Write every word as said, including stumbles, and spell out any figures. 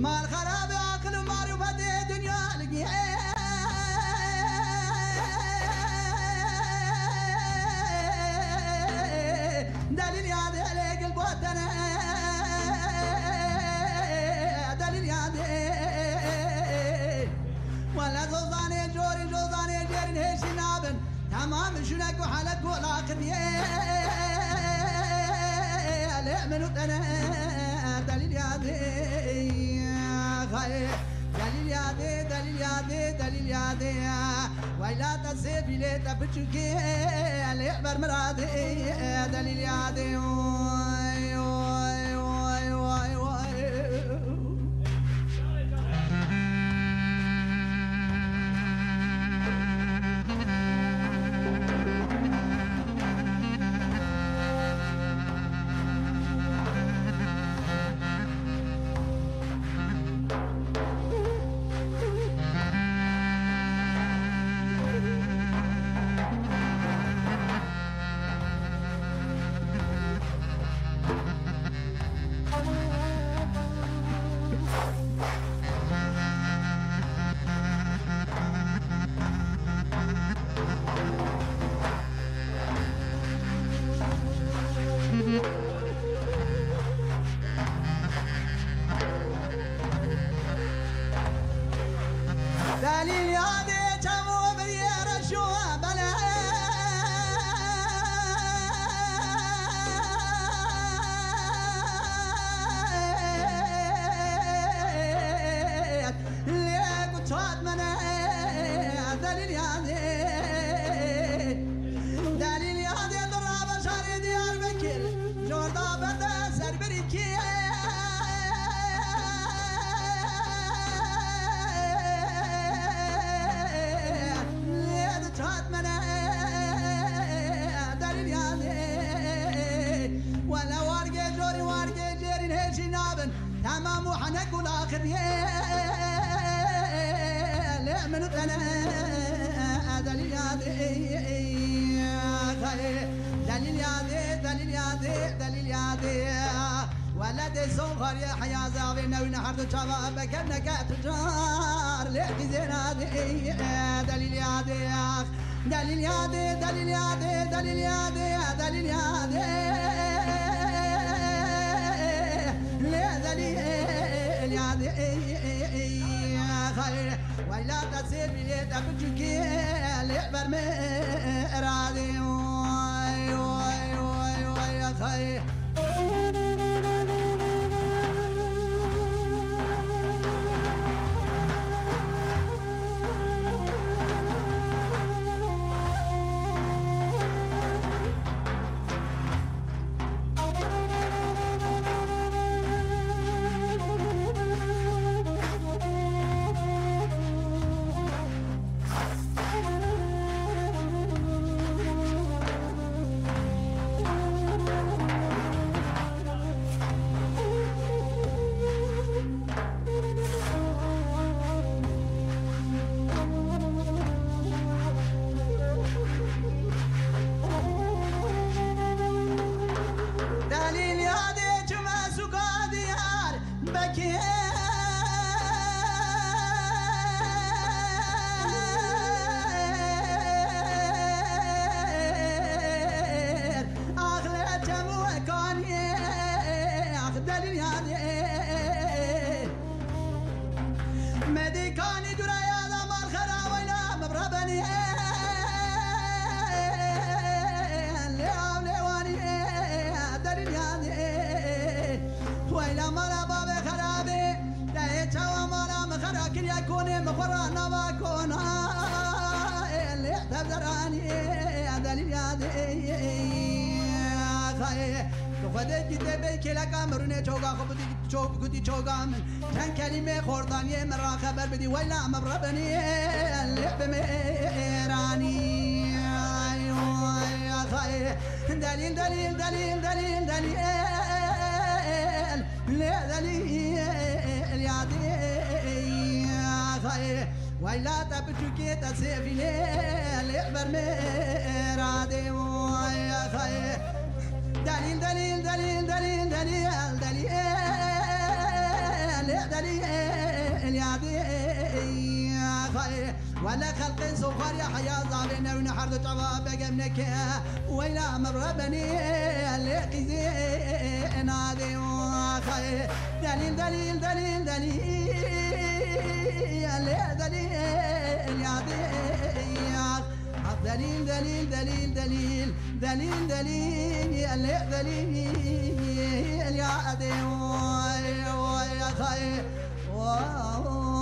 Mal xerabê aqil û marûfetê dinya li gê. Delîl yadê lê gil botene. Delîl yadê. Wele zozanê corî, zozanê jêrin hêşî nabin. Tamam şuna ku halet gola qidiyê. Lê min û te ne delîl yadê. Xayê delîl yadê, delîl yadê, delîl yadê. Weyla te sêfî lê te piçûkê. Lê ber miradê delîl yadê. Oy, oy, oy, oy, oy. Delîl yadê çem û biriyê reş û belê. Lê ku çat mene delîl yadê. Delîl yadê dira beşarê Diyarbekir. Jorda berde ser birîkî. Lê di çat mene delîl yadê. Wele wargê jorî wargê jêrîn hêşî nabin. Tamam û henek û laxiriyê. Lê min û te ne delîl yadê. Delîl yadê, delîl yadê, delîl yadê. Weledê son xariyê heyazê avê newîne her du çava bekevneke tu car lê xîzê nadê. Delîl yadê ax. Delîl yadê, delîl yadê, delîl yadê, delîl yadê. Lê delîl yadê. Xayr, weyla te sêr bî lê te biçûkê, lê ber min radê. Oy, oy, oy, oy, xayr. Delîl yadê çime suka diyar. Bekir, ax le çem û ekaniyê, ax delîl yadê. Medîkanî dura yada mal xera weyla mibra beniyê. Lê av lê waniyê, delîl yadê. Weyla mala bavê xerabê, dayê çawa mala min xera kiriye konê min xwe ra nava kona. Ê, lê tevderanî, delîl yadê. Xayê, tu xwedê kî tê bey kêleka min rûnê çoga xwe bidî, ço-, bigotî çoga min. Çend kelîmê xortaniyê min ra xeber bidî. Weyla min rebenî, lê bi mêranî. Ay, ay, xayê. Delîl, delîl, delîl, delîl, delîl. Lê delîl yadê. Xayê, weyla te biçûkê te sêfî lê, lê ber min radê. Oy, xayê. Delîl, delîl, delîl, delîl, delîl, delîl. Lê delîl ya dê xay. Wele xelqên soxar ya heya zavê newne her du çava begem neke. Weyla min re benî lê qîzê nadê xay. Delîl, delîl, delîl, delîl. Lê delîl ya dê ya. Delîl, delîl, delîl, delîl. Delîl, delîl, lê delîl ya dê. Oy, oy, xay. Oy.